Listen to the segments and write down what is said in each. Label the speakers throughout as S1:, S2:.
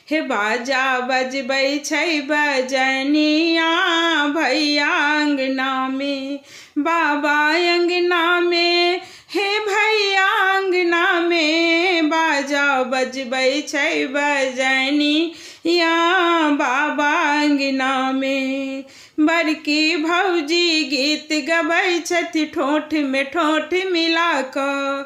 S1: हे बाजा बजबै छै बजनिया भैया अङ्गनामे, बाबा अङ्गनामे, हे भैया अङ्गनामे बाजा बजबै छै बजनिया बाबा अङ्गनामे। बड़की भौजी गीत गबै छथि ठोंठमे ठोंठ मिला कऽ,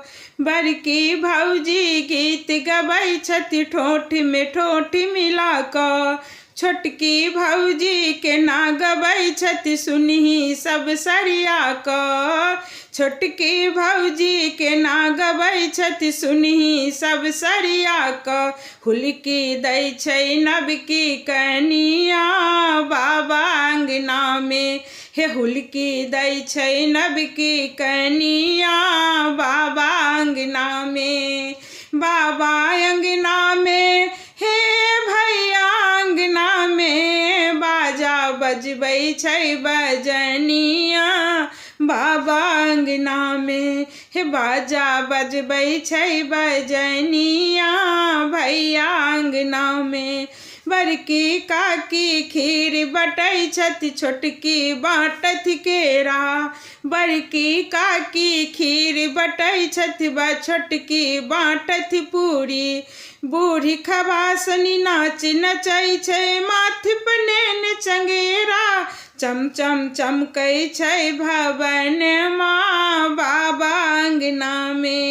S1: बड़की भौजी गीत गबै छथि ठोंठमे ठोंठ मिला कऽ, छोटकी भौजी केना गबै छथि सुनही सब सरिया कऽ, छोटकी भौजी केना गबै छथि सुनही सब सरिया कऽ, हुलकी दै छै नवकी कनिया बाबा अङ्गनामे, हे हुलकी दै छै नवकी कनिया बाबा अङ्गनामे, बाबा अङ्गनामे, हे भैया अङ्गनामे बाजा बजबै छै बजनिया बाबा अङ्गनामे, हे बाजा बजबै छै बजनिया भैया अङ्गनामे। बड़की काकी खीर बटै छथि छोटकी बाँटथि केरा, बड़की काकी खीर बटै छथि छोटकी बाँटथि पूरी, बूढ़ी खबासनी नाच नचै छै माथ पर नेने चंगेरा, चम चम चमकै छै भवनमा बाबा अङ्गनामे,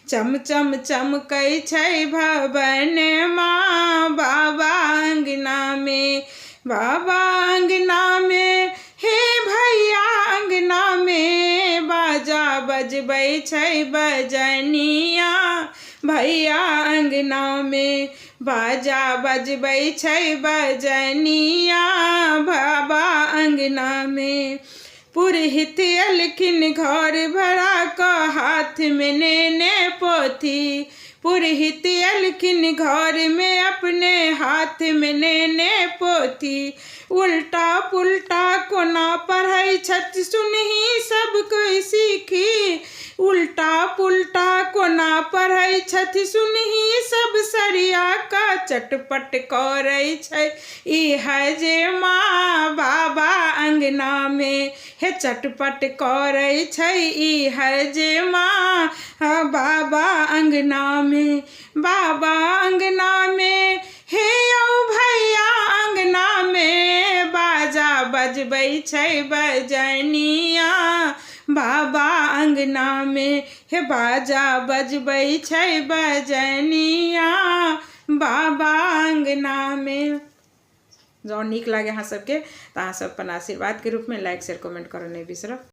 S1: चम चम चमकै छै भवनमा बाबा अङ्गनामे, बाबा अङ्गनामे, हे भैया अङ्गनामे बाजा बजबै छै बजनिया भैया अङ्गनामे, बाजा बजबै छै बजनिया बाबा अङ्गनामे। पुरहित एलखिन घर भरा कऽ हाथमे नेने पोथी, पुरहित एलखिन घरमे अपने हाथमे नेने पोथी, उल्टा पुल्टा कोना पढ़ै छथि सुनही सब कोइ सीखी, उल्टा पुल्टा कोना पढ़ै छथि सुनही सब सरिया कऽ चटपट करै छै ई हजेमा बाबा अङ्गनामे, हे चटपट करै छै ई हजेमा बाबा अङ्गनामे, बाबा अङ्गनामे, हे यौ भैया अङ्गनामे बाजा बजबै छै बजनिया बाबा अङ्गनामे, हे बाजा बजबै छै बजनिया बाबा अङ्गनामे। जँ नीक लागे अहाँ सबके तऽ अहाँ सब अपन आशीर्वादके रूपमे लाइक शेयर कमेंट करऽ नहि बिसरब।